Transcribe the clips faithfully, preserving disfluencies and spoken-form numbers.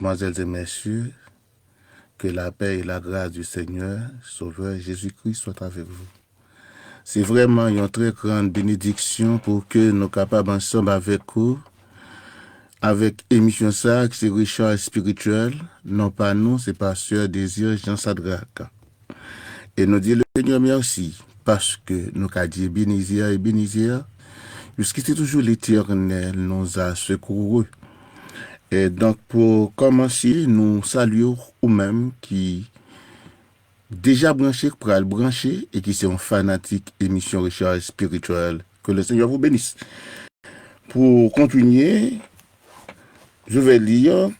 mesdemoiselles et messieurs, que la paix et la grâce du Seigneur, Sauveur Jésus-Christ soit avec vous. Se vrèman yon trè gran benediksyon pou ke nou kapab ansanm avèk ou, avèk emisyon sa a ki se Rechaj Espirityèl. Non pa nou, se pastè Désir Jean Sadraque. E nou di Lenyè mèsi, paske nou ka di Ebenezer, Ebenezer, puisque c'est toujours l'Éternel nous a secourus. E donk, pou kòmanse, nou salye w ou menm ki deja branche, k pral branche, e ki se yon fanatik emisyon Rechaj Espirityèl. Que le Seigneur vous bénisse. Pour continuer, je vais lire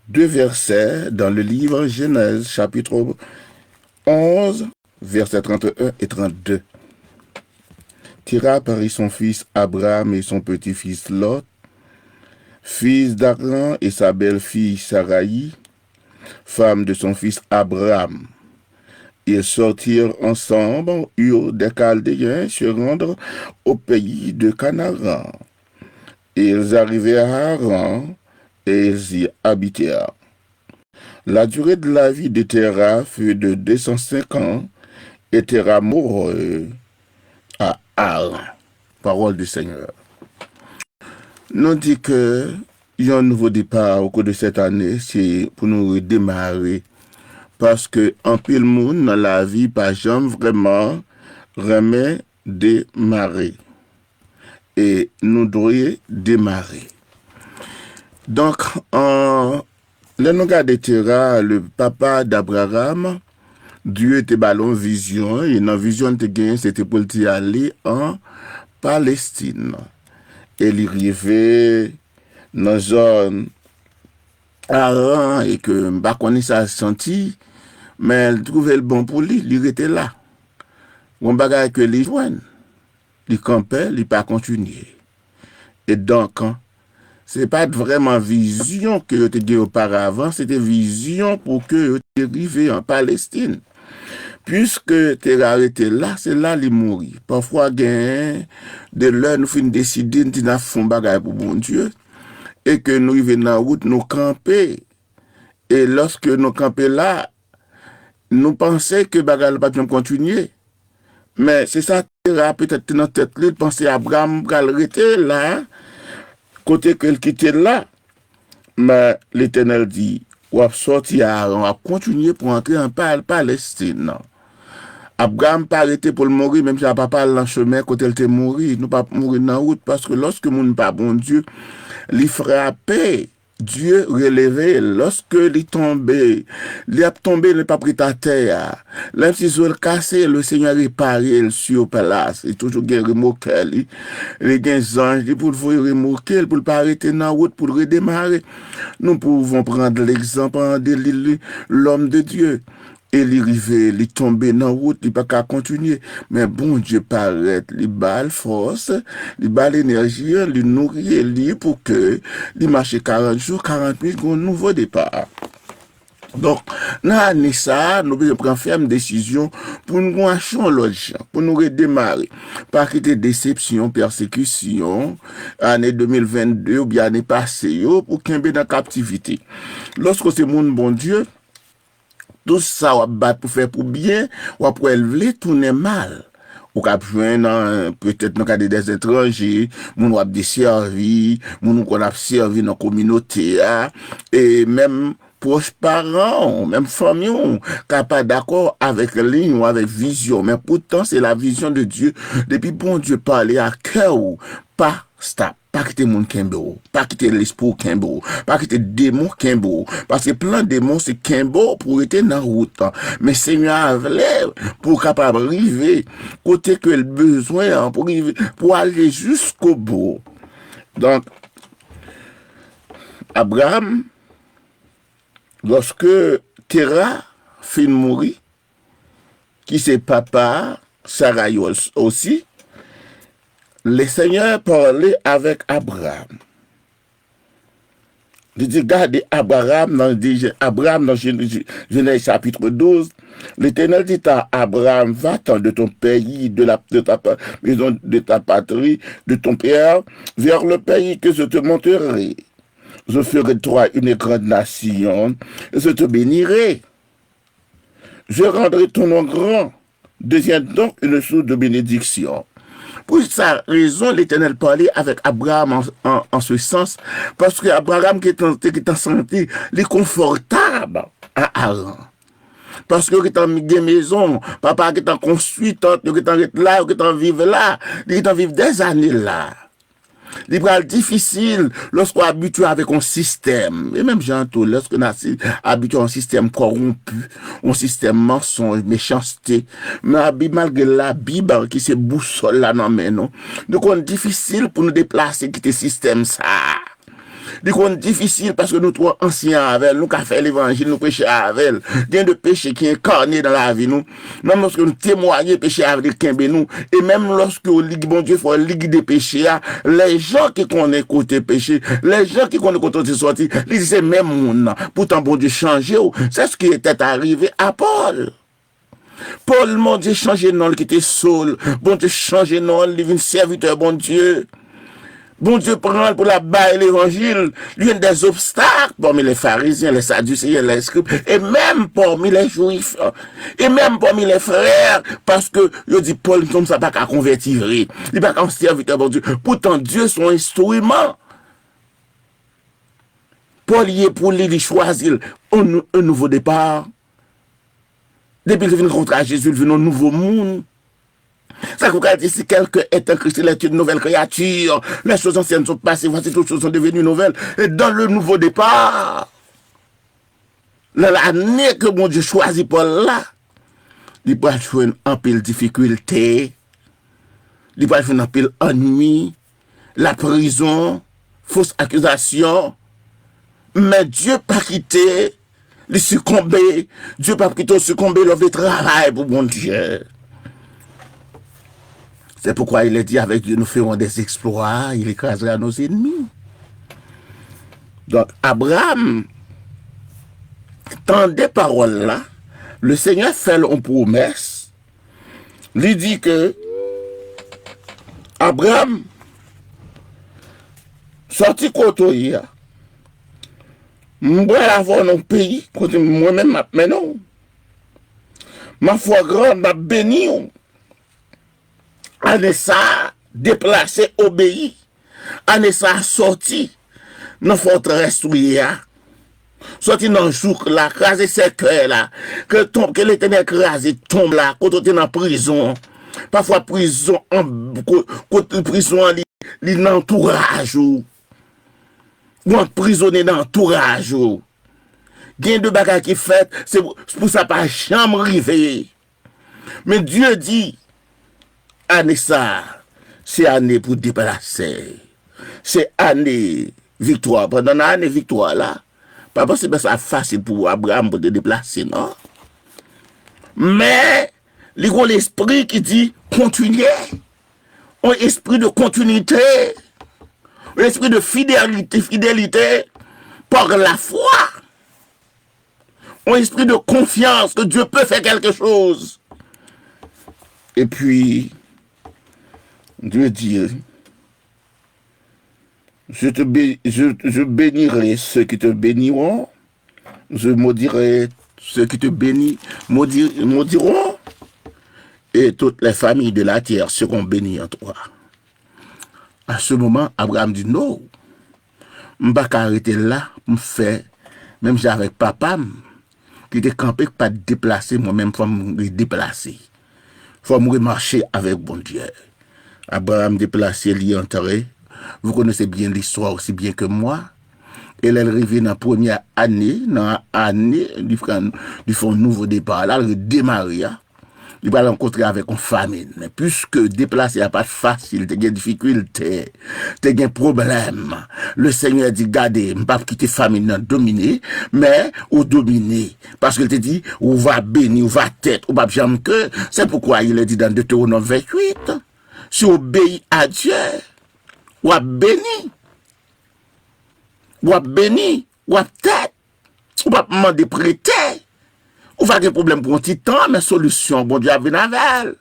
deux versets dans le livre Genèse, chapitre onze, versets trente et un et trente-deux. Terah prit son fils Abram et son petit-fils Lot, fils d'Haran, et sa belle-fille Sarai, femme de son fils Abram. Ils sortirent ensemble Ur des Chaldéens se rendre au pays de Canaan. Ils arrivèrent à Haran et ils y habitèrent. La durée de la vie de Terah fut de deux cent cinq ans, et Terah mourut à Haran. Parole du Seigneur. Nou di ke yon nouvo depa au cours de cette année, se pou nou redemare. Paske anpil moun nan lavi pa janm vrèman renmen demare. E nou dwe demare. Donk, an, lè nou gade Tera, le papa d'Abraham, Dye te ba l yon vizyon, e nan vizyon l te genyen, se te pou l te ale an Palestin. E li rive nan zòn Aran, e ke m pa konnen sa l santi, men l twouve l bon pou li, li rete la. Yon bagay ke li jwenn, li kanpe, li pa kontinye. E donk, se pa t vrèman vizyon ke yo te gen oparavan, se te vizyon pou ke yo te rive an Palestin. Piske Tera rete la, se la li mouri. Pafwa gen de lè nou fin deside, n di n ap fè yon bagay pou Bondye, e ke nou rive nan wout, nou kanpe. E lòske nou kanpe la, nou panse ke bagay la p ap janm kontinye. Men se sa Tera petèt te nan tèt li, l panse Abraram pral rete la, kote ke l kite l la. Men Letènèl di, w ap sòti Aran, w ap kontinye pou antre an Pal-, Palestin. Abraram pa rete pou l mouri, menm jan papa l nan chemen kote l te mouri. Nou p ap mouri nan wout, paske lòske moun pa Bondye, li frape, Dye releve l. Lòske li tonbe, li ap tonbe, li p ap ret atè a. Menm si zo l kase, le Senyè repare l sur plas. Li toujou gen remokè li. Li gen zanj li pou l voye remoke l, pou l pa rete nan wout, pou l redemare. Nous pouvons prendre l'exemple de l'homme de Dieu. E li rive, li tonbe nan wout, li pa ka kontinye. Men Bondye parèt, li ba l fòs, li ba l enèji, li nouri li pou ke li mache karant jou, karant nuit, gen yon nouvo depa. Donk, nan ane sa a, nou bezwen pran fèm desizyon pou nou mache yon lòt jan, pou nou redemare. Pa kite desepsyon, pèsekisyon, ane de mil vennde oubyen ane pase yo pou kenbe nan kaptivite. Lòske w se moun Bondye, tout sa w ap bat pou fè pou byen, w ap wè l vle tounen mal. Ou k ap jwenn, an, petèt nan kade dèzetranje, moun w ap desèvi, moun ou konn ap sèvi nan kominote a, e menm pwòch paran w, menm fanmi w, ka pa dakò avèk liy ou, avèk vizyon w. Men poutan, se la vision de Dieu. Depi Bondye pale a kè w, pa stop. Pa kite moun kenbe w. Pa kite lespri w kenbe w. Pa kite demon kenbe w. Paske plan demon se kenbe w pou w rete nan wout lan. Men Senyè a vle pou w kapab rive kote ke l bezwen an, pou rive, pou ale jiskobou. Donk, Abraram, lòske Tera fin mouri, ki se papa Saray osi, le Senyè pale avèk Abraram. Li di, gade Abraram nan, di Abraram nan Jene-, Jenèz chapit douz, Letènèl di a Abraram, va-t'en de ton pays, de la, de ta pa-, maison, de ta patrie, de ton père, vers le pays que je te montrerai. je ferai de toi une grande nation, et je te bénirai. Je rendrai ton nom grand. Deviens donc une source de bénédiction. Pour sa raison, l'Éternel parlait avec Abraham en, en, en ce sens, paske Abraham ki te, te, te santi li konfòtab a Aran. Paske yo gentan gen mezon, papa gentan konstwi tant, yo gentan ret la, yo gentan viv la, li gentan viv dèzane la. Li pral difisil lòske w abitye avèk yon sistèm. E menm jan an tou, lòske n asi-, abitye a yon sistèm kòwonpi, yon sistèm mansonj, mechanste. Men Labib, malgre Labib ki se bousòl la nan men nou, li konn difisil pou nou deplase kite sistèm sa a. Li konn difisil paske nou twò ansyen avè l, nou ka fè levanjil, nou preche avè l. Gen de peche ki enkane nan lavi nou. Menm lòske nou temwaye peche a, li kenbe nou. E menm lòske w li-, Bondye fè w likide peche a, lèzan ki konnen kote peche, lèzan ki konnen kote w te sòti, li di se menm moun nan. Poutan Bondye chanje w. C'est ce qui était arrivé à Paul. Pòl, Bondye chanje non l ki te Sol. Bondye chanje non l, li vin sèvitè Bondye. Bondye pran l pou l ap bay levanjil. Li vin des obstacles parmi les pharisiens, les sadducéens, les scribes, et même parmi les juifs, et même parmi les frères, paske yo di Pòl, nonm sa pa ka konvèti vre. Li pa ka yon sèvitè Bondye. Poutan Dye se yon enstriman. Pòl ye pou li, li chwazi l. Un, un nouveau départ. Depi l te vin rankontre a Jezi, l vin yon nouvo moun. Sa k fè w ka di, si quelqu'un est en Christ, il est une nouvelle créature. Les choses anciennes sont passées, voici toutes choses sont devenues nouvelles. Et dans le nouveau départ, nan lane ke Bondye chwazi Pòl la, li pral jwenn anpil difikilte, li pral jwenn anpil annwi, laprizon, fos akizasyon. Men Dye pa kite li sikonbe. Dye p ap kite w sikonbe lè w vle travay pou Bondye. C'est pourquoi il est dit, avec Dieu, nous ferons des exploits, il écrasera nos ennemis. Donk, Abraham tande pawòl la, le Seigneur fè l yon pwomès, li di ke, Abraham, sòti kote w ye a, m pral avè w nan yon peyi kote mwen menm m ap mennen w. M ap fè w gran, m ap beni w. Ane sa a, deplase, obeyi. Ane sa a, sòti nan fòtrès ou ye a. Sòti nan jouk la, kraze sèkèy la. Ke tonm, ke Letènèl kraze tonm la, kote w te nan prizon. Pafwa prizon an, ko-, kote prizon an li, li nan antouraj ou. Ou anprizonnen nan antouraj ou. Gen de bagay ki fèt, se pou, pou sa pa janm rive. Men Dye di, ane sa a, se ane pou deplase. Se ane viktwa. Pandan nan ane viktwa la, pa panse bagay sa fasil pou Abraham pou te deplase, non. Men, li gon lespri ki di, kontinye. Un esprit de continuité. Un esprit de fidélité, fidélité par la foi. Un esprit de confiance que Dieu peut faire quelque chose. Et puis, Dieu dit, je te bé-, je, je bénirai ceux qui te béniront, je maudirai ceux qui te béni-, maudi-, maudiront, et toutes les familles de la terre seront bénies en toi. À ce moment, Abraham di, non, m pa ka rete la pou m fè menm jan avèk papa m, ki te kanpe, ki pa t deplase, mwen menm fò m redeplase. Fò m remache avèk Bondye. Abraham deplase, li antre. Vous connaissez bien l'histoire aussi bien que moi. E lè l rive nan premyè ane, nan ane, li fè, li fè yon nouvo depa la, li redemare a. Li pral rankontre avèk yon famin. Men piske deplase a pa t fasil, te gen difikilte, te gen pwoblèm. Le Senyè di, gade, m p ap kite famin nan domine, men ou domine. Paske l te di, ou va béni, ou va tèt, ou p ap janm ke. C'est pourquoi il est dit dans Deutéronome vingt-huit, si w obeyi a Dye, w ap beni. W ap beni, w ap tèt. Ou p ap mande prete. Ou va gen pwoblèm pou yon ti tan, men solisyon Bondye ap vin avè l.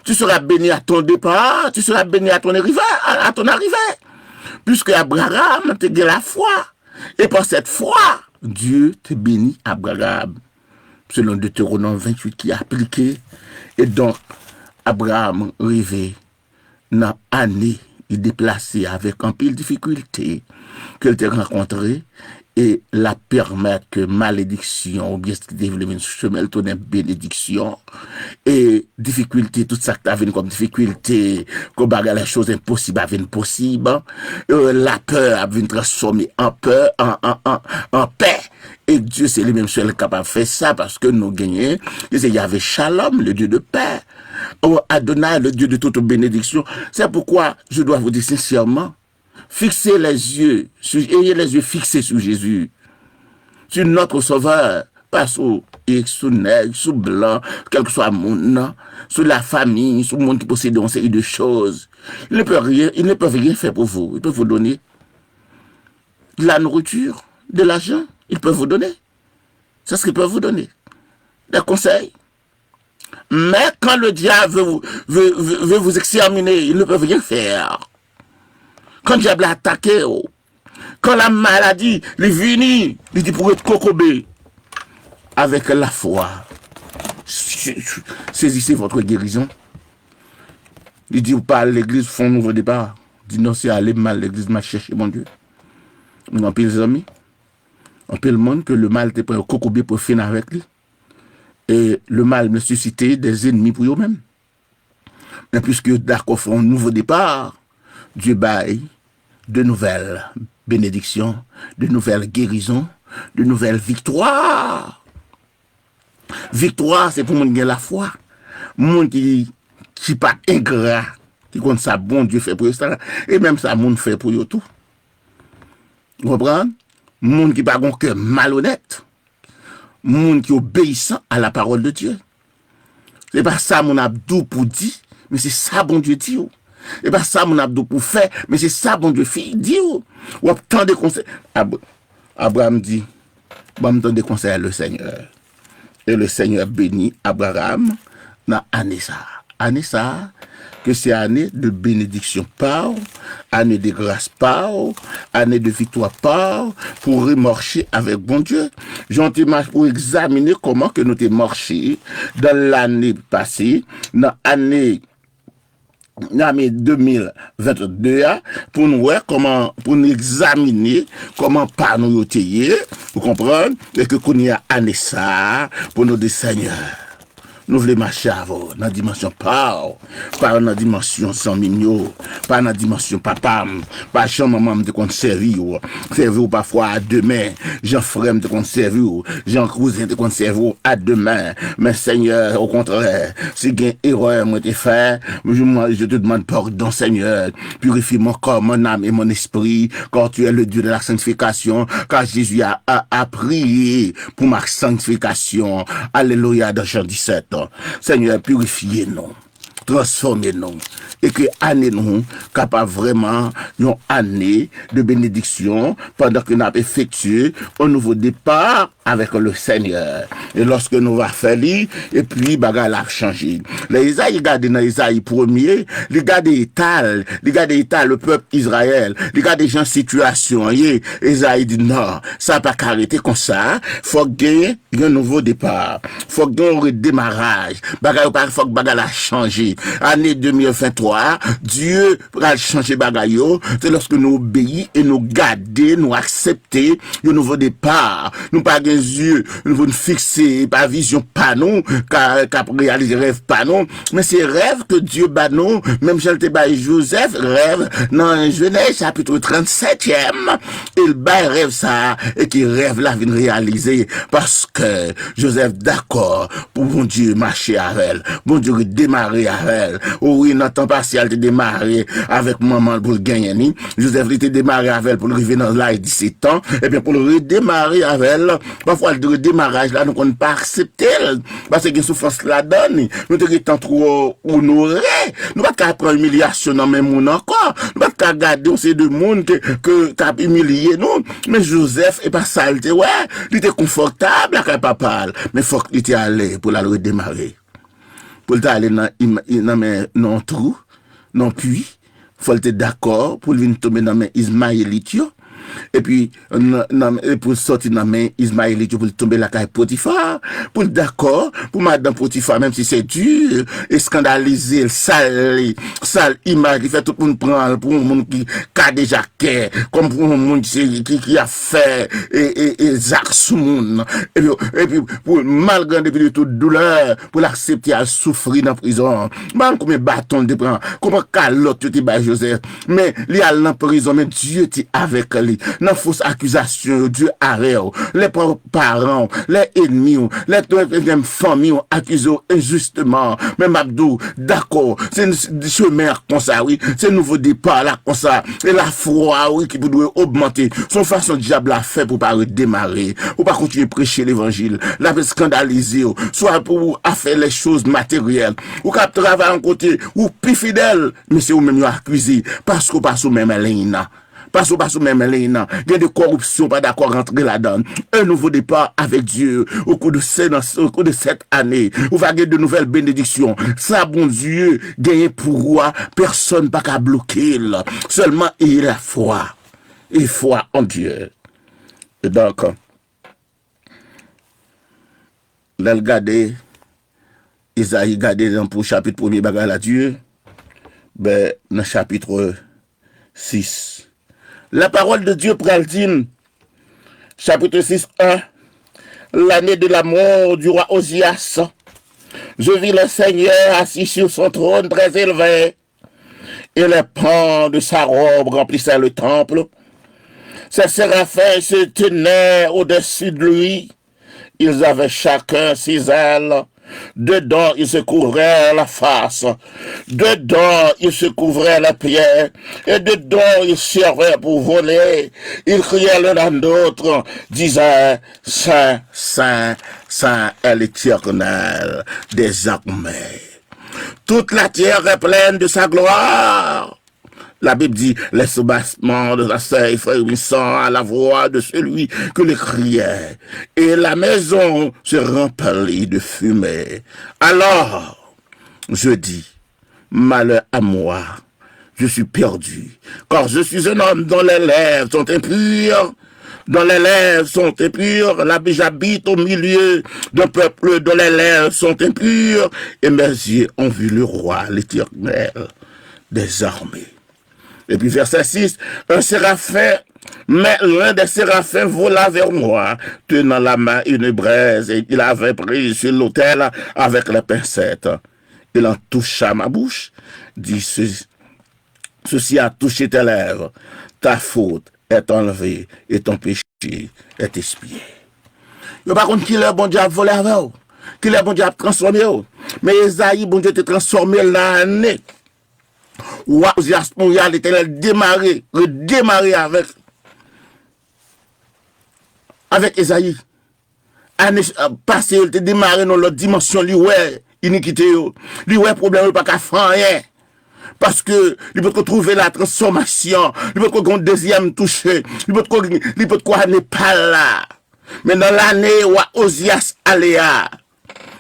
Tu seras béni à ton départ, tu seras béni à ton arrivée, à, à ton arrivée. Puisque Abraham te gen lafwa. E pa sèt fwa, Dye te beni Abraram, selon Detewonòm venntuit ki aplike. E donk, Abraram rive nan ane li deplase avèk anpil difikilte ke l te rankontre, e l ap pèmèt ke malediksyon oubyen sa ki te vle vin sou chemen l tounen benediksyon. E difikilte, tout sa k ta vin kòm difikilte, ke bagay, lè choz enposib ap vin posib, e lapè ap vin transfòme an pè, an, an, an, an pè. E Dye se li menm sèl ki kapab fè sa, paske nou genyen, li se Yahvé Shalom, le Dieu de paix. Oh, Adonai, le Dieu de toute bénédiction. C'est pourquoi je dois vous dire sincèrement, fixez les yeux sur, ayez les yeux fixés sur Jésus, sur notre Sauveur, pas sou, e sou nèg, sou blan, kèlkeswa moun nan, sou la famille, sou moun ki posede yon seri de choz. Ils ne peuvent rien, ils ne peuvent rien faire pour vous. Ils peuvent vous donner de la nourriture, de l'argent. Ils peuvent vous donner. C'est ce qu'ils peuvent vous donner. Des conseils. Mais quand le diable veut vous, veut, veut, veut vous exterminer, il ne peut rien faire. Kan dyab la atake w, kan la maladi li vini, li di pou ret kokobe. Avec la foi, saisissez votre guérison. Li di ou pa al legliz, fè yon nouvo depa. Di non, se ale m al legliz, m al chèche Bondye. Gen anpil zanmi, anpil moun ke le mal te pran yo kokobe pou yo fin avèk li. E le mal nesesite des ennemis pou yo menm. Men piske yo dakò fè yon nouvo depa, Dye bay de nouvèl benediksyon, de nouvèl gerizon, de nouvèl viktwa. Viktwa se pou moun gen lafwa. Moun ki, ki pa engra, ki konn sa Bondye fè pou yo, sa, e menm sa moun fè pou yo tou. Ou konprann? Moun ki pa gon kè malonèt. Moun ki obeyisan a la parole de Dieu. Se pa sa moun ap di w pou di, men se sa Bondye di w. Se pa sa moun ap di w pou fè, men se sa Bondye fi di w. W ap tande konsèy. Ab-, Abraham di, ban m tande konsèy le Seigneur. Et le Seigneur bénit Abraham nan ane sa a. Ane sa a, ke se ane de benediksyon pa w, ane de gras pa w, ane de viktwa pa w, pou remache avèk Bondye. Jan w te mache, pou egzamine kòman ke nou te mache dan lane pase, nan ane, nan ane de mil vennde a, pou n wè kòman, pou n egzamine kòman pa nou yo te ye, ou konprann, e ke kounye a ane sa a, pou nou di, Senyè, nou vle mache avè w nan dimansyon pa w, pa nan dimansyon zanmi m yo, pa nan dimansyon papa m, pa jan manman m te konn sèvi w, sèvi w pafwa a de men, jan frè m te konn sèvi w, jan kouzen te konn sèvi w a de men. Men Senyè, okontrè, si gen erè mwen te fè, je, je te demande pardon, Seigneur. Purifie mon corps, mon âme et mon esprit, car tu es le Dieu de la sanctification, car Jésus a, a, a prié pour ma sanctification. Alelouya, dans Jean dix-sept. Senyè, pirifye nou, transfòme nou, e ke ane nou kapab vrèman yon ane de benediksyon, pandan ke n ap efektye yon nouvo depa avèk le Senyè. E lòske nou va fè li, epi bagay la ap chanje. Lè Ezayi gade nan Ezayi premye, li gade eta l, li gade eta le pèp Izrayèl, li gade jan sitiyasyon an ye. Ezayi di, non, sa pa ka rete konsa, fòk gen yon nouvo depa. Fòk gen yon redemaraj. Bagay yo pa, fòk bagay la chanje. Ane de mil venntwa, Dye pral chanje bagay yo. Se lòske nou obeyi e nou gade, nou aksepte yon nouvo depa. Nou pa gen zye nou pou n fikse pa vizyon pa nou, ka, k ap reyalize rèv pa nou. Men se rèv ke Dye ba nou, menm jan l te bay Jozèf rèv nan Jenèz chapit trannsèt, e l bay rèv sa a, e ke rèv la vin reyalize, paske Jozèf dakò pou Bondye mache avè l. Bondye redemare avè l. O wi, nan tan pase a, l te demare avèk manman l pou l genyen li. Jozèf, li te demare avè l pou l rive nan laj disèt an. Ebyen, pou l redemare avè l, pafwa, demaraj la, nou konn pa aksepte l. Paske gen soufrans ladan li. Nou te gentan twò onore. Nou pa t ka pran imilyasyon nan men moun ankò. Nou pa t ka gade yon seri de moun ke, ke, k ap imilye nou. Men Jozèf, e pa sa l te wè. Li te konfòtab lakay papa l. Men fòk li te ale pou l al redemare. Pou l ta ale nan, im- nan men, nan yon twou, nan yon pwi. Fò l te dakò pou l vin tonbe nan men Izmayelit yo. Epi, nan, nan, e pou l sòti nan men Izmayelit yo, pou l tonbe lakay Potifa, pou l dakò, pou madanm Potifa, menm si se di, eskandalize l, sal li, sal imaj li, fè tout moun pran l pou yon moun ki kadejak kè, kòm pou yon moun ki, ki, ki ap fè e, e, e zak sou moun. Epi, epi pou malgré depi de tout doulè, pou l aksepte al soufri nan prizon. Ban konbyen baton l te pran, konbyen kalòt yo te bay Jozèf. Men li al nan prizon, men Dye te avèk li. Nan fos akizasyon yo, Dye avè w. Lè pa paran w, lè ènmi w, lè menm fanmi w akize w enjisteman. Men m ap di w, dakò, se n- chemen an konsa, wi. Se nouvo depa la konsa. E lafwa, wi, ki pou dwe ogmante. Se yon fason dyab la fè pou pa redemare. Ou pa kontinye preche levanjil. L ap eskandalize w. Swa pou afè les choses matérielles. Ou ka ap travay yon kote, ou pi fidèl, men se ou menm yo akize. Paske w pa sou menm liy nan. Paske w pa sou menm liy nan. Gen de kòripsyon, w pa dakò rantre ladan. Un nouveau départ avec Dieu. Au cours de ces, au cours de cette année, ou va gen de nouvelles bénédictions. Sa Bondye genyen pou ou a, pèsonn pa ka bloke l. Sèlman ayez la foi. Et foi en Dieu. E donk, lè l gade, Ezayi gade nan pou chapit premye bagay la, Dye, ben, nan chapit sis. La parole de Dieu pral di n, chapitre six, un, l'année de la mort du roi Ozias, je vis le Seigneur assis sur son trône très élevé, et les pans de sa robe remplissaient le temple. Ses séraphins se tenaient au-dessus de lui. Ils avaient chacun six ailes. De dons ils se couvraient la face. De dons ils se couvraient les pieds. Et de dons ils servaient pour voler. Ils criaient l'un à l'autre, disant, Saint, Saint, Saint est l'Éternel des armées. Toute la terre est pleine de sa gloire. La Bible dit, les soubassement de la terre frémissant à la voix de celui qui le criait, et la maison se remplit de fumée. Alors, je dis, malheur à moi, je suis perdu, car je suis un homme dont les lèvres sont impures, dont les lèvres sont impures. J'habite au milieu d'un peuple dont les lèvres sont impures, et mes yeux ont vu le roi, l'Éternel des armées. Et puis verset six, un séraphin, mais l'un des séraphins vola vers moi, tenant la main une braise, et il avait pris sur l'autel avec les pincettes. Il en toucha ma bouche, dit, ceci a touché tes lèvres, ta faute est enlevée et ton péché est expié. Yo pa konn kilè Bondye ap vole avè w, kilè Bondye ap transfòme w. Men Ezayi, Bondye te transfòme l nan ane. Wa Ozyas mouri a, Letènèl demare, redemare avèk, avèk Ezayi. Ane pase yo, li te demare nan lòt dimansyon, li wè inikite yo, li wè pwoblèm yo, li pa ka fè anyen. Paske li potko twouve la transfòmasyon, li potko gen yon dezyèm touche, li potko, li potko ane pa l la. Men nan lane wa Ozyas ale a,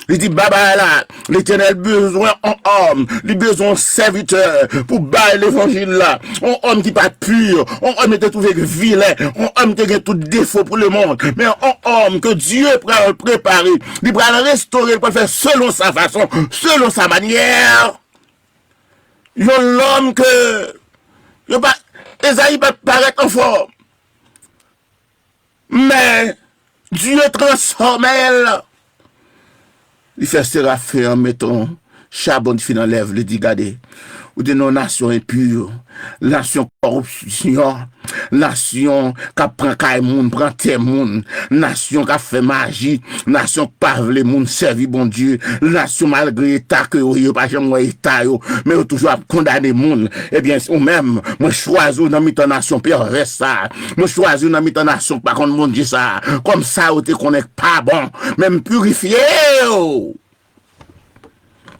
li di, babay la, Letènèl bezwen yon òm, li bezwen yon sèvitè pou bay levanjil la. Yon òm ki pa pi, yon òm ki te twouve vilen, yon òm ki te gen tout defo pou lemonn. Men yon òm ke Dye pral prepare, li pral restore, li pral fè selon sa fason, selon sa manyè. Yon lòm ke yo pa, Ezayi pa t parèt anfòm. Men Dye transfòme l. Li fè serafen an met yon chabon dife nan lèv li, di, gade, ou te nan yon nasyon enpi, nasyon kòripsyon, nasyon k ap pran kay moun, pran tè moun, nasyon k ap fè maji, nasyon k pa vle moun sèvi Bondye, nasyon malgre eta ke yo ye, yo pa janm wè eta yo, men yo toujou ap kondane moun. Ebyen, ou menm, mwen chwazi w nan mitan nasyon pèvès sa a. Mwen chwazi w nan mitan nasyon k pa konn Bondye sa a. Kòm sa yo te konnen k pa bon. Men m pirifye w.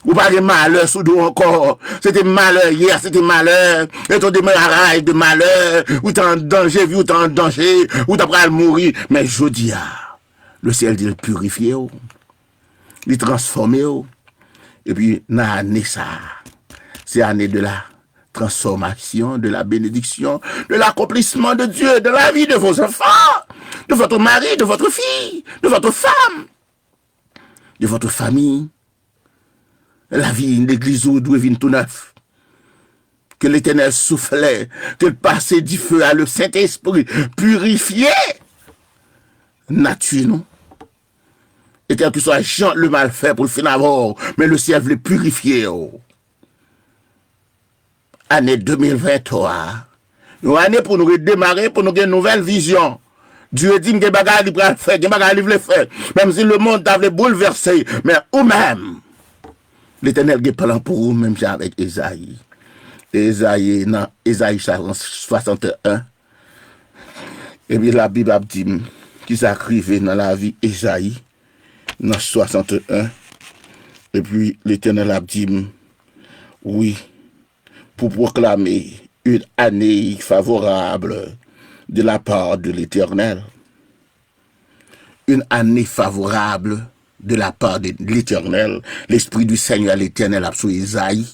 Ou pa gen malè sou do w ankò. Se te malè yè, se te malè. E ton demaraj de malè. Ou te an danje, vi w te an danje. Ou ta pral mouri. Men jodi a, le Seyè di l pirifye w. Li transfòme w. Epi nan ane sa a, se ane de la, transformation, de la bénédiction, de l'accomplissement de Dieu dans la vie de vos enfants, de votre mari, de votre fille, de votre femme, de votre famille. Lavi legliz ou dwe vin tou nèf. Ke Letènèl soufle, ke l pase dife a, le Sentespri pirifye nati nou. E kèlkeswa jan lemal fè pou l fin avè w, men lesyèl vle pirifye w. Ane de mil venntwa a, yon ane pou nou redemare, pou nou gen nouvèl vizyon. Dye di m gen bagay li pral fè, gen bagay li vle fè. Menm si lemonn ta vle boulvèse, men ou menm, Letènèl gen plan pou ou, menm jan avèk Ezayi. Ezayi, nan Ezayi swasannteyen, epi Labib ap di m kisa k rive nan lavi Ezayi, nan swasannteyen, epi Letènèl ap di m, wi, pour proclamer une année favorable de la part de l'Éternel. Une année favorable de la part de l'Éternel. Lespri di Senyè Letènèl ap sou Ezayi.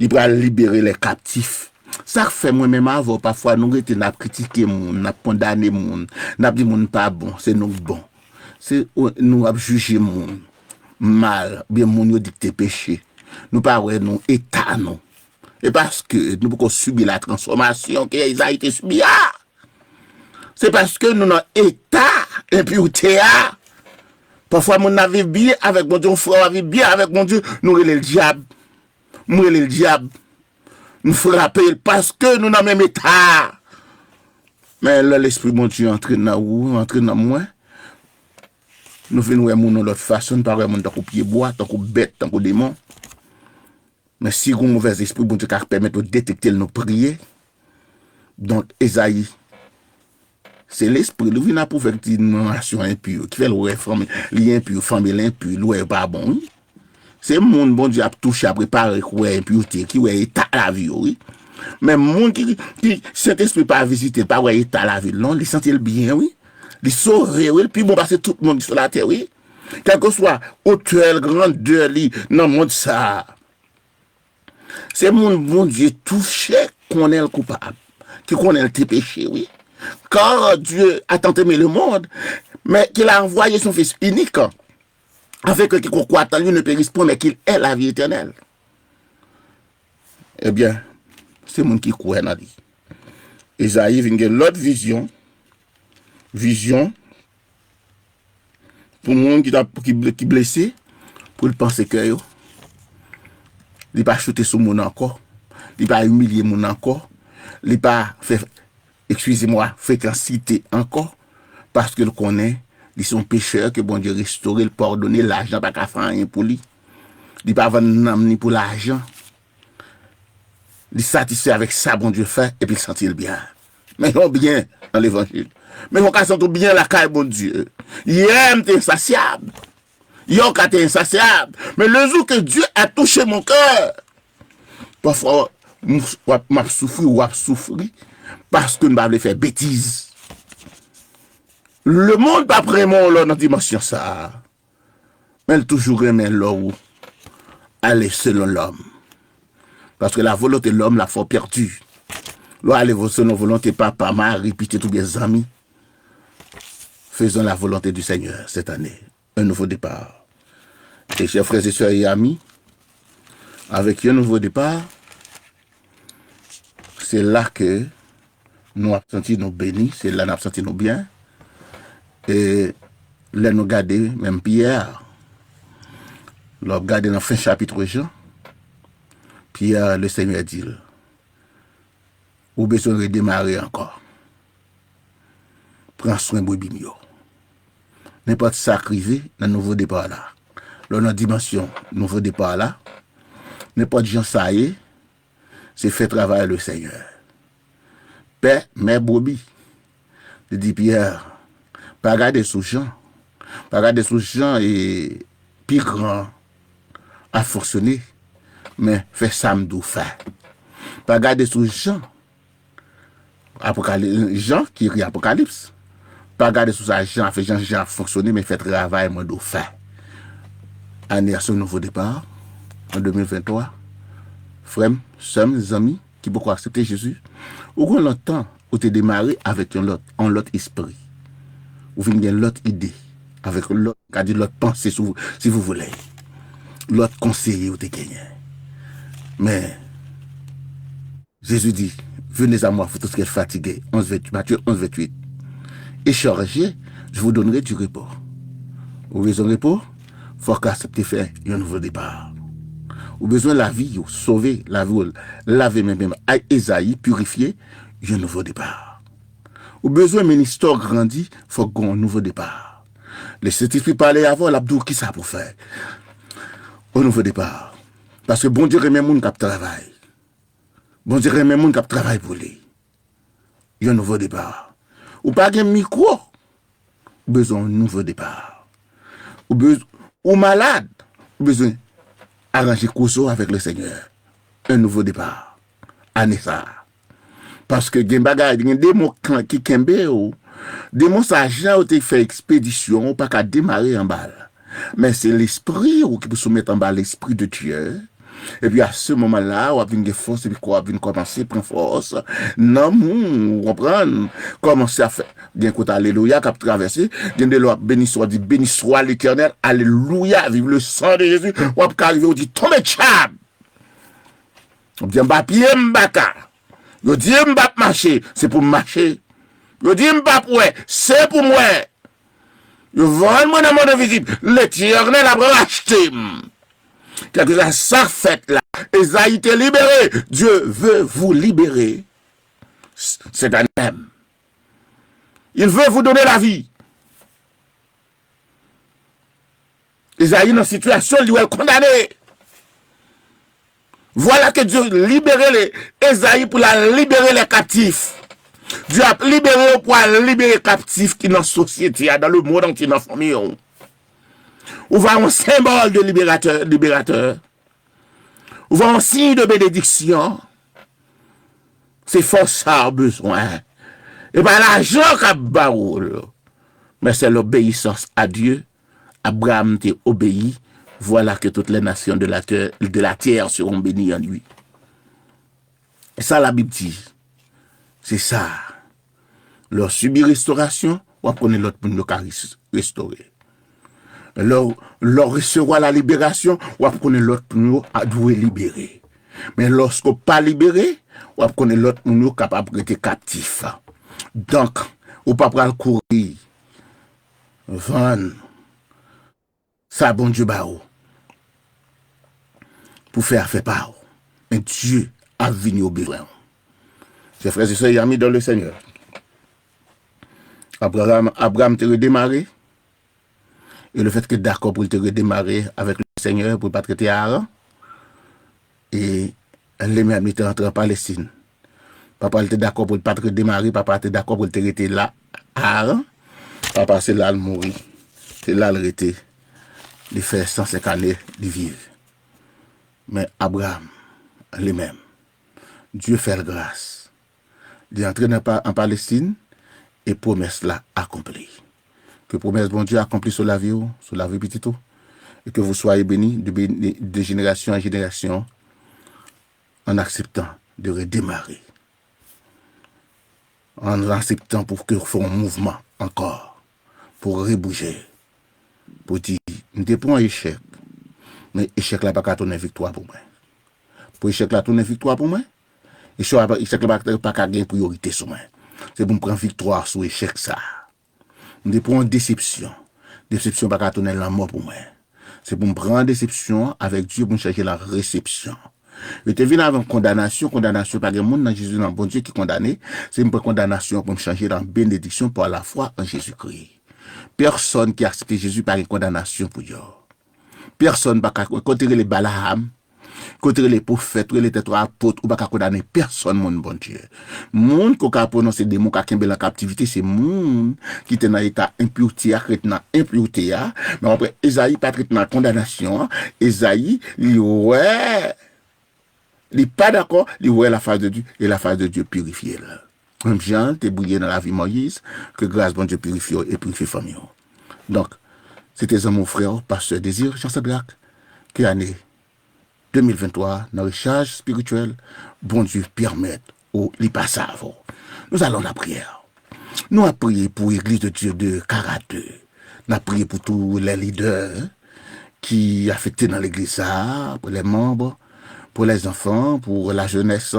Li pral libere lè kaptif. Sa k fè mwen menm avè w, pafwa nou rete n ap kritike moun, n ap kondane moun, n ap di moun pa bon, se nou k bon. Se nou ap jije moun mal, oubyen moun yo di k te peche. Nou pa wè nou eta nou. E paske nou poko sibi la transfòmasyon ke Ezayi te sibi a. Se paske nou nan eta enpite a. Pafwa moun nan viv byen avèk Bondye, yon frè w ap viv byen avèk Bondye, nou rele l dyab. M rele l dyab. M frape l paske nou nan menm eta a. Men lè Lespri Bondye antre nan ou, antre nan mwen, nou vin wè moun yon lòt fason, nou pa wè moun tankou pyebwa, tankou bèt, tankou demon. Men si gon movèzespri, Bondye ka pèmèt nou detekte l, nou priye. Donk, Ezayi, se lespri li vin apwouve ki di nou nasyon enpi, ki fè l wè fanmi li enpi, fanmi l enpi, li wè yo pa bon, wi. Se moun Bondye ap touche, ap repare, ki wè enpite, ki wè eta lavi yo, wi. Men moun ki, ki Sentespri pa vizite, pa wè eta lavi l, non, li santi l byen, wi. Li sove, wi, li pi bon pase tout moun ki sou latè, wi. Kèlkeswa otè l, grandè li nan mond sa a. Se moun Bondye touche, konnen l koupab, ki konnen l te peche, wi. Car Dieu a tant aimé le monde, mais qu'il a envoyé son Fils unique, afin que quiconque croit en lui ne périsse point, mais qu'il ait la vie éternelle. Ebyen, se moun ki kwè nan li. Ezayi vin gen lòt vizyon, vizyon pou moun ki, t ap, ki, ble- ki blese, pou l panse kè yo. Li pa choute sou moun ankò. Li pa imilye moun ankò. Li pa fè, excusez-moi, frekansite ankò. Paske l konnen li se yon pechè ke Bondye restore l, padone l, lajan pa ka fè anyen pou li. Li pa vann nanm ni pou lajan. Li satisfè avèk sa Bondye fè, epi l santi l byen. Men yon byen nan levanjil. Men yon ka santi w byen lakay Bondye. Yè, m te ensasyab. Yè, w ka te ensasyab. Men le jour que Dieu a touché mon cœur, pafwa, m, w ap, m ap soufri, w ap soufri, paske n pa vle fè betiz. Lemonn p ap renmen w lè w nan dimansyon sa a. Men l toujou renmen lè w ale selon lòm. Paske la volonté de l'homme, l ap fè w pèdi. Lè w ale vo- selon volonte papa, mari, pitit oubyen zanmi, faisons la volonté du Seigneur cette année. Un nouveau départ. Et chers frères et sœurs et amis, avec un nouveau départ, se la ke nou ap santi nou beni, se la n ap santi nou byen. E lè nou gade menm Pyè, lè w ap gade nan fen chapit Jan, Pyè, le Senyè di l, ou bezwen redemare ankò. Pran swen brebi m yo. Nenpòt sa k rive nan nouvo depa la, lè w nan dimansyon nouvo depa la, nenpòt jan sa ye, se fè travay le Senyè. Pè, mè brebi. Li di Pyè, pa gade sou jan. Pa gade sou jan e pi gran ap fonksyone, men fè sa m di w fè. Pa gade sou jan Apokali- Jan ki ekri Apokalips. Pa gade sou sa Jan ap fè, jan Jan ap fonksyone, men fè travay mwen di w fè. Ane a se yon nouvo depa, an de mil venntwa. Frè m, sè m, zanmi ki poko aksepte Jezi, ou gen lontan ou te demare avèk yon lòt, yon lòt espri. Ou vin gen lòt ide, avèk lòt, ka di lòt panse, si vous, si vous voulez. Lòt konseye ou te genyen. Men, Jezi di, venez à moi, vous tous qui êtes fatigués, onze vingt-huit, Matthieu onze vingt-huit, et chargés, je vous donnerai du repos. Ou bezwen repo? Fòk aksepte fè yon nouvo depa. Ou bezwen lavi ou sove, lavi ou lave men, men, ay Ezayi, pirifye, yon nouvo depa. Ou bezwen ministè w grandi, fòk gen yon nouvo depa. Lè Sentespri pale avè w, l ap di w kisa pou fè. Yon nouvo depa. Paske Bondye renmen moun k ap travay. Bondye renmen moun k ap travay pou li. Yon nouvo depa. Ou pa gen mikwo, ou bezwen yon nouvo depa. Ou bez, ou malad, ou bezwen aranje koze w avèk Lesenyè. Yon nouvo depa. Ane sa a. Paske gen bagay, gen demon k, ki kenbe w. Demon sa, jan yo te fè ekspedisyon, ou pa ka demare anba l. Men se lespri w ki pou soumèt anba lespri de Dye. Epi a se moman la, w ap vin gen fòs, epi kò w ap vin kòmanse pran fòs. Nanm ou, ou konprann, kòmanse ap fè. Gen kote alelouya k ap travèse, gen de lè w ap beni swa, w ap di, béni soit l'Éternel, alelouya, vive le sang de Jésus. W ap ka rive, w di, tonbe tchab! W ap di, anba pye m baka. Yo di m p ap mache, se pou m mache. Yo di m p ap wè, se pou m wè. Yo vann mwen nan mond envizib. Letènèl ap rachte m. Kèlkeswa sa k fèt la, Ezayi te libere. Dieu veut vous libérer. Cette année même. Il veut vous donner la vie. Ezayi nan sitiyasyon li wè l kondane. Voilà que Dieu libère les, Ezayi pou l al libere les captifs. Dieu ap libere w pou al libere kaptif ki nan sosyete a, dans le monde entier, nan fanmi w. Ou va yon senbòl de liberatè, liberatè. Ou va yon siy de benediksyon. Se fòs sa w bezwen. E pa lajan k ap ba w l. Men se lobeyisans a Dye. Abraham te obeyi. Voilà que toutes les nations de la terre, de la terre seront bénies en lui. E sa Labib di. Se sa. Lè w sibi restorasyon, w ap konnen lòt moun yo ka res, restore. Lè w, lè w resevwa la liberasyon, w ap konnen lòt moun yo a dwe libere. Men lòske w pa libere, w ap konnen lòt moun yo kapab rete kaptif. Donk, ou pa pral kouri vann sa Bondye ba ou pou fè afè pa ou. Men Dye ap vini o bezwen ou. Chè frè e sè, ami dans le Seigneur, Abraham, Abraham te redemare. E lefètke dakò pou l te redemare avèk Lesenyè, pou l pa t rete a Aran, e li menm li te rantre an Palestin. Papa l te dakò pou l pa t redemare, papa te dakò pou l te rete la a Aran. Papa se la l mouri, se la l rete. Li fè san senk ane li viv. Men Abraham, li menm, Dye fè l gras. Li antre nan pa, an Palestin, e pwomès la akonpli. Ke pwomès Bondye akonpli sou lavi w, sou lavi pitit ou, e ke vous soyez bénis de, béni, de génération en génération, en acceptant de redémarrer, en acceptant pou ke w fè yon mouvman ankò, pou rebouje, pou di, m te pran echèk, men echèk la pa ka tounen viktwa pou mwen. Pou echèk la tounen viktwa pou mwen, echèk la, echèk la pa, pa ka gen priyorite sou mwen. Se pou m pran viktwa sou echèk sa. M te pran yon desepsyon. Desepsyon pa ka tounen lanmò pou mwen. Se pou m pran desepsyon an avèk Dye pou m chanje l an resepsyon. Yo te vin avè yon kondanasyon, kondanasyon pa gen moun nan Jezi, nan Bondye ki kondane, se m pran kondanasyon pou m chanje l an benediksyon pa lafwa an Jezikri. Pèsonn ki aksepte Jezi pa gen kondanasyon pou yo. Pèsonn pa ka, kote rele Balaam, kote rele pwofèt, rele tèt ou apot, ou pa ka kondane pèsonn moun Bondye. Moun ke w ka pwononse demon ka kenbe l an kaptivite, se moun ki te nan eta enpirte a, ki ret nan enpirte a. Men w ap wè Ezayi pa t ret nan kondanasyon an. Ezayi, li wè, li pa dakò, li wè la face de Dieu, e la face de Dieu pirifye l. Menm jan l te briye nan lavi Moyiz, ke gras Bondye pirifye w e pirifye fanmi w. Donk, se te zanmi w, frè w, pastè Désir Jean Sadrac, ke ane de mil venntwa, nan rechaj espirityèl, Bondye pèmèt ou li pase avè w. Nous allons la prière. Nou ap priye pou Église de Dieu de Karate. N ap priye pou tou lè lidè ki afekte nan legliz sa a, pou lè manm, pou lè zanfan, pou la jenès,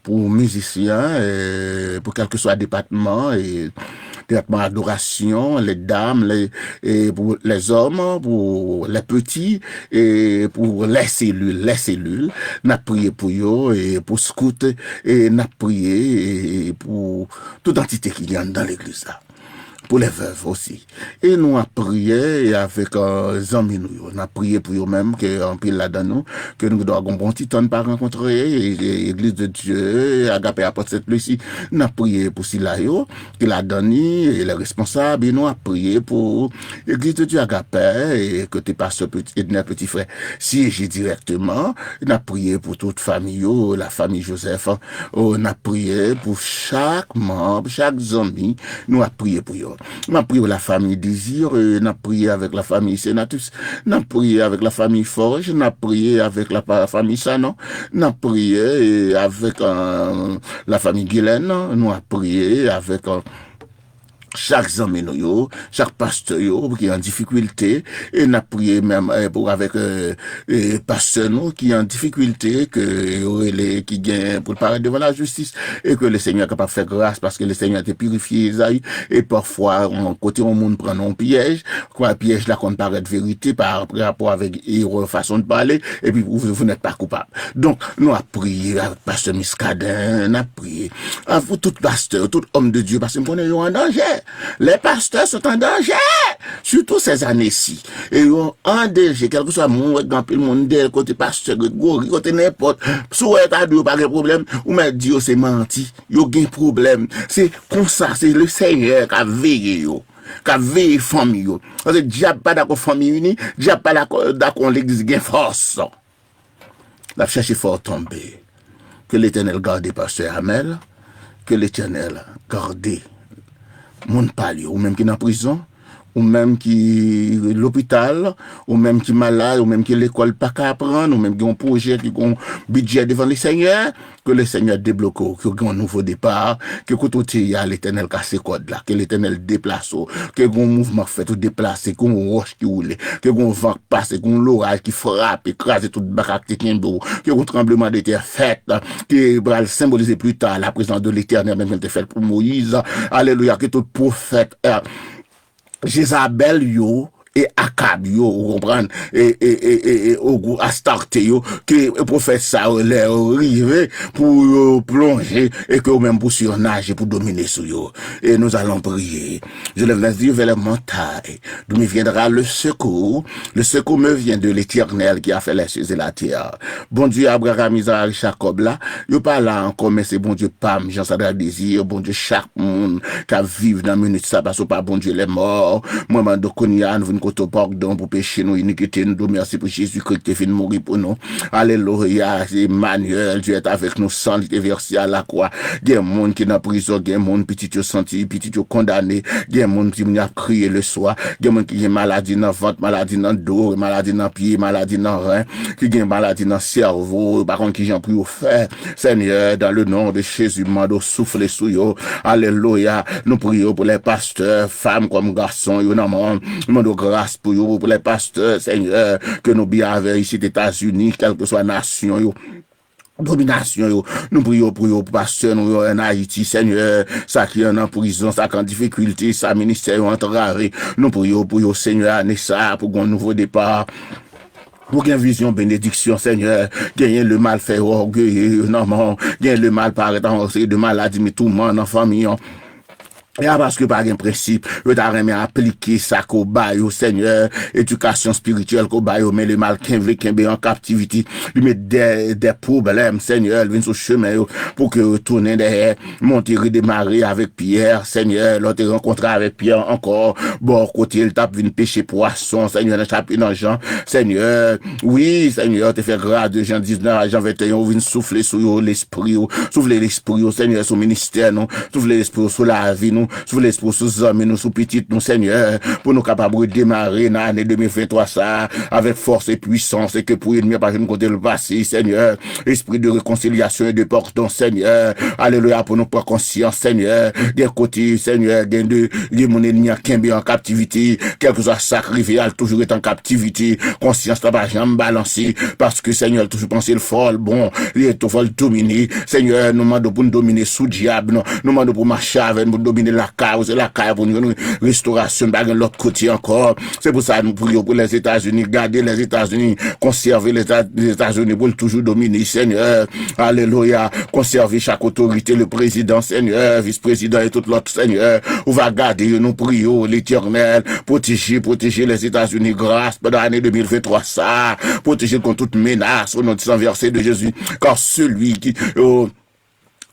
pou mizisyen, e pou kèlkeswa depatman, e depatman adorasyon, lè dam, lè, e pou lè zòm, pou lè peti, e pou lè selil, lè selil. N ap priye pou yo, e pou skout, e n ap priye, e pou tout antite ki gen anndan legliz la. Pou lè vèv osi. E nou ap priye avèk, e, zanmi nou yo. N ap priye pou yo menm, ke anpil ladan nou, ke nou dwa gon bon ti tan n pa rankontre, e, e, Église de Dieu, Agape Apot Sent Lisi. N ap priye pou sila yo, ki ladan ni, e lè responsab, e nou ap priye pou Église de Dieu Agape, e kote pastè Petit, Edner Petit Frè siyeje dirèkteman. N ap priye pou tout fanmi yo, la fanmi Joseph. O, n ap priye pou chak manm, chak zanmi, nou ap priye pou yo. N ap priye pou la fanmi Désiré, n ap priye avèk la fanmi Senatus, n ap priye avèk la fanmi Forge, n ap priye avèk la pa-, fanmi Sanon, n ap priye, e, avèk, e, la fanmi Gilène, nou ap priye avèk, e, chak zanmi nou yo, chak pastè yo ki an difikilte, e n ap priye menm, e, pou avèk, e, e pastè nou ki an difikilte, ke yo rele, ki gen pou l parèt devan lajistis, e ke Lesenyè kapab fè gras, paske Lesenyè te pirifye Ezayi, e pafwa, yon kote yon moun pran nan yon pyèj, kwa pyèj la konn parèt verite pa rapò avèk erè fason de pale, epi vous, vous n'êtes pas coupable. Donk, nou ap priye avèk pastè Muscadin, n ap priye avèk tout pastè, tout homme de Dieu, paske m konnen yo an danje. Les pasteurs sont en danger, surtout ces années-ci. E yo an danje, kèlkeswa moun wè gen anpil moun dèyè kote pastè Gregory, kote nenpòt. Si w wè yo ta di yo pa gen pwoblèm, ou mèt di yo se manti. Yo gen pwoblèm. Se konsa, se Lesenyè k ap veye yo, k ap veye fanmi yo. Paske dyab pa dakò fanmi ini, dyab pa dakò, dakò legliz gen fòs. L ap chèche fè w tonbe. Ke Letènèl gade pastè Amèl, ke Letènèl gade moun pa l yo, ou menm ki nan prizon, ou menm ki lopital, ou menm ki malad, ou menm ki lekòl pa ka aprann, ou menm ki yon pwojè, ki gon bidjè devan Lesenyè, ke Lesenyè debloke w, ke w gen yon nouvo depa, ke kote w te ye a, Letènèl kase kòd la, ke Letènèl deplase w, ke gon mouvman fèt, ou deplase, ke yon wòch ki woule, ke gon van k pase, ke yon loraj ki frape, kraze tout baka ki te kenbe w, ke gon tranbleman de tè fèt, ki pral senbolize pli ta la prezans de Letènèl, menm jan l te fèt pou Moyiz. Alelouya, ke tout pwofèt, e, Jezabèl yo e Akab yo, ou konprann, e, e, e, e, e ogou Astarte yo, ke pwofèt sa yo, lè yo rive, pou yo plonje, e ke ou menm pou surnaje, pou domine sou yo. Et nous allons prier. Je lève mes yeux vers les montagnes, d'où me viendra le secours. Le secours me vient de l'Éternel qui a fait les cieux et la terre. Bondye Abraram, Izarak, Jakòb la, yo pa la ankò, men se Bondye pa m, Jean Sadrac Désir, Bondye chak moun k ap viv nan minit sa, paske w pa Bondye lèmò. Mwen mande w kounye a, nou vin kote w padon pou peche nou, inikite nou, di w mèsi pou Jezikri ki te vin mouri pou nou. Alelouya, Emmanuel, Dieu est avec nous, san li te vèse a lakwa. Gen moun ki nan prizon, gen moun pitit yo santi, pitit yo kondane, gen moun, timoun yo ap kriye leswa, gen moun ki gen maladi nan vant, maladi nan do, maladi nan pye, maladi nan ren, ki gen maladi nan sèvo, yo pa konn kijan pou yo fè. Senyè, dans le nom de Jésus, m mande w soufle sou yo. Alelouya. Nou priye w pou lè pastè, fanm kòm gason, yo nan men w. Nou mande w gras pou yo, pou lè pastè, Senyè, ke nou byen avè isit Etazini, kèlkeswa nasyon yo, dominasyon yo. Nou priye w pou yo, pou pastè nou yo ann Ayiti, Senyè, sa ki an, an prizon, sa ki an difikilte, sa ministè yo antrave. Nou priye w pou yo, Senyè, ane sa a, pou gon nouvo depa. Pou gen vizyon benediksyon, Senyè. Genyen lemal fè yo ògeye yo nan men w. Genyen lemal parèt ak yon seri de maladi, men touman nan fanmi an. E a paske pa gen prensip, yo ta renmen aplike sa ke w ba yo, Senyè, edikasyon espirityèl ke w ba yo, men lemal kenbe, kenbe an kaptivite. Li met de, de pwoblèm, Senyè, li vin sou chemen yo, pou ke yo tounen dèyè, monte redemare avèk Pyè, Senyè, lè w te rankontre avèk Pyè ankò, bò kote l t ap vin peche pwason, Senyè, nan chapi nan Jan, Senyè, wi, Senyè, w te fè gras de Jan diznèf a Jan venteyen, ou vin soufle sou yo, lespri w, soufle lespri w, Senyè, sou ministè nou, soufle lespri w sou lavi nou, sou lespri, sou zanmi nou, sou pitit nou, Senyè, pou nou kapab redemare nan ane de mil venntwa sa a, avèk fòs e pwisans, e ke pou ènmi an pa jwenn kote l pase, Senyè. Espri de rekonsilyasyon e de padon, Senyè. Alelouya, pou nou pran konsyans, Senyè. Gen kote, Senyè, gen de, gen moun ènmi an kenbe an kaptivite, kèlkeswa sa k rive a, l toujou ret an kaptivite. Konsyans la pa janm balanse, paske, Senyè, l toujou panse l fò, l bon, li tou fò l domine. Senyè, nou mande w pou n domine sou dyab, nou, nou mande w pou mache avè n, pou n domine lakay ou, se lakay pou n jwenn restorasyon, n pa gen lòt kote ankò. Se pou sa nou priye w pou Lèzetazini, gade Lèzetazini, konsève Lèzetazini pou l toujou domine, Senyè. Alelouya. Konsève chak otorite, le prezidan, Senyè, vis prezidan e tout lòt, Senyè. Ou va gade yo, nou priye w, Letènèl. Pwoteje, pwoteje Lèzetazini, gras pandan ane de mil venntwa sa a. Pwoteje l kont tout menas, au nom du sang versé de Jésus. Car celui qui, oh,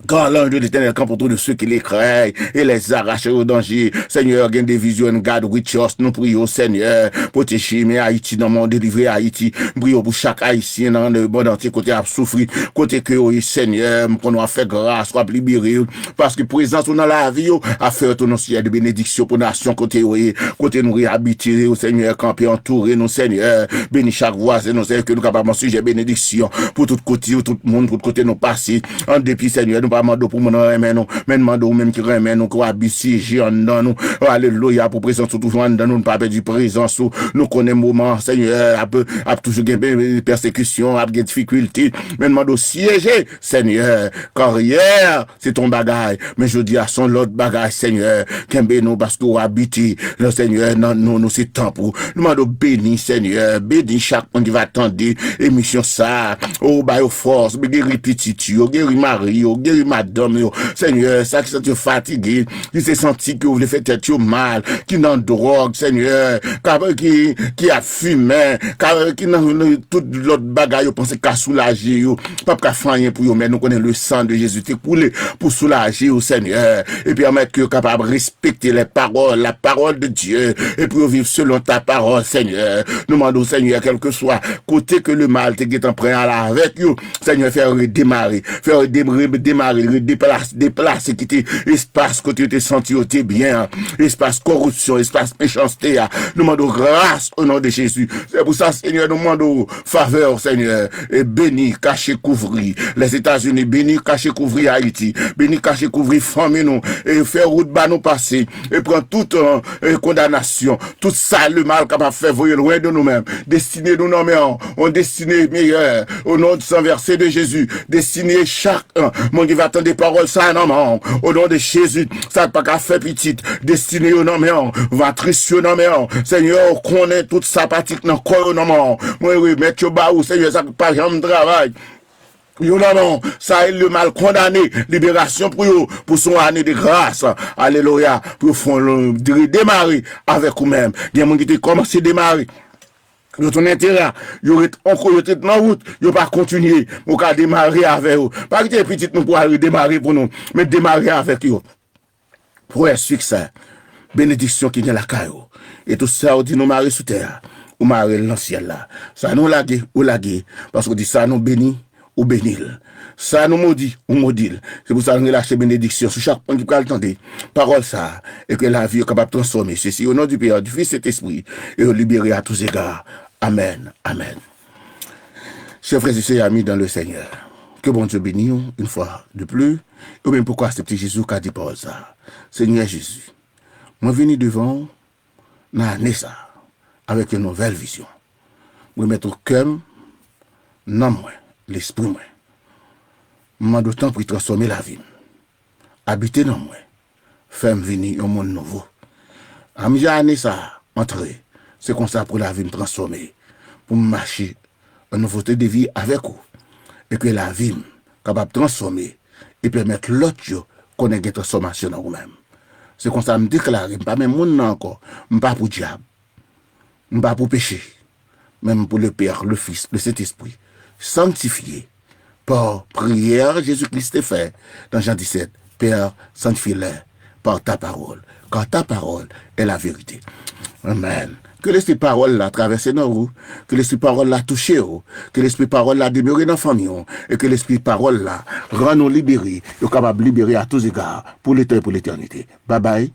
Car l'ange de l'Éternel campe autour de ceux qui le craignent et les arrache au danger. Senyè, gen de vizyon, God we trust. Nou priye w, Senyè, pwoteje men Ayiti nan men w, delivre Ayiti. M priye w pou chak Ayisyen nan le mond antye kote y ap soufri, kote ke yo ye, Senyè, m konnen w ap fè gras, w ap libere yo, paske prezans ou nan lavi yo ap fè yo tounen yon syèl de benediksyon pou nasyon kote yo ye, kote nou abite yo, Senyè, kanpe antoure nou, Senyè, beni chak vwazen nou, Senyè, ke nou kapab yon sijè benediksyon pou tout kote yo, tout moun, tout kote nou pase. An depi, Senyè, nou pa mande w pou moun renmen nou, men n mande w menm ki renmen nou, ke w ap syeje anndan nou. Alelouya, pou prezans ou toujou anndan nou, nou pa pèdi prezans ou. Nou konnen moman, Senyè, ap, ap toujou gen pèsekisyon, ap gen difikilte, men n mande w syeje, Senyè, karyè, se t on bagay, men jodi a, se on lòt bagay, Senyè. Kenbe nou, paske w abite, Senyè, nan nou, nou se tanp ou. Nou mande w beni, Senyè, beni chak moun ki va tande emisyon sa a. O, ba yo fòs, geri pitit yo, geri mari yo, geri madanm yo. Senyè, sa ki santi yo fatige, ki se santi ke yo vle fè tèt yo mal, ki nan dwòg, Senyè, ka, ki, ki ap fimen, ka, ki nan, nan tout lòt bagay yo panse ka soulaje yo, p ap ka fè anyen pou yo, men nou konnen le sang de Jésus te koule pou soulaje yo, Senyè. Epi anmèt ke yo kapab respekte les paroles, la parole de Dieu, epi yo viv selon ta parole, Senyè. Nou mande w, Senyè, kèlkeswa kote ke le mal te gentan pran al avèk yo, Senyè, fè yo redemare, fè yo de-, redemare, redeplase, deplase, kite espas kote yo te santi yo te byen an, espas koripsyon, espas mechanste a. Nou mande w gras o non de Jezi. Se pou sa, Senyè, nou mande w favè, Senyè, e beni, kache, kouvri Lèzetazini, beni, kache, kouvri Ayiti, beni, kache, kouvri fanmi nou, e fè wout ba nou pase, e pran tout, e, kondanasyon, tout sa le mal kapab fè, voye lwen de nou menm. Destine nou nan men w, yon destine meyè, o non du sang versé de Jésus. Destine chak, e, moun ki va tande pawòl sa nan men w, o non de Jezi. Sa k pa ka fè pitit, destine yo nan men w, matris yo nan men w. Senyè, ou konnen tout sa patik nan kò yo nan men w. Mwen remèt yo ba ou, Senyè, sa k pa janm travay. Yo nan men w, sa e le mal kondane, liberasyon pou yo, pou son ane de gras. Alelouya, pou yo fè yon redemare avèk ou menm. Gen moun ki te kòmanse demare. Yo tounen tera, yo ret ankò, yo te nan wout, yo pa kontinye. Ou ka demare avè yo. Pa kite pitit nou pou al redemare pou nou, men demare avèk yo. Premye siksè, benediksyon ki gen lakay ou. E tout sa ou di nou mare sou tè a, ou mare l nan syèl la. Sa nou lage, ou lage, paske ou di sa nou beni, ou beni l. Sa nou modi, ou modi l. Se pou sa nou relache benediksyon sou chak moun ki pral tande pawòl sa a, e ke lavi yo kapab transfòme. Sesi o non du Père, du Fils, Saint-Esprit, e yo libere à tous égards. Amèn, amèn. Chers frères et sœurs, amis dans le Seigneur, ke Bondye beni w une fois de plus. Ou menm poko aksepte Jezi, ou ka di pawòl sa a. Senyè Jezi, mwen vini devan w nan ane sa a avèk yon nouvèl vizyon. Mwen remèt ou kè m, nanm mwen, lespri mwen. Mwen mande w tanpri transfòme lavi m. Abite nan mwen. Fè m vini yon moun nouvo. Amija ane sa a antre, se konsa pou lavi m transfòme, pou m mache an nouvote de vi avèk ou, e ke lavi m kapab transfòme e pèmèt lòt yo konnen gen transfòmasyon nan ou menm. Se konsa m deklare, m pa menm moun nan ankò, m pa pou dyab. M pa pou peche, men m pou le Père, le Fils, le Saint-Esprit, sanctifié par prière Jésus-Christ te fè nan Jan disèt, Père, sanctifie-les par ta parole, car ta parole est la vérité. Amèn. Ke lespri pawòl la travèse nan ou, ke lespri pawòl la touche w, ke lespri pawòl la demere nan fanmi w, e ke lespri pawòl la rann ou libere, yo kapab libere à tous égards, pour le temps et pour l'éternité. Babay,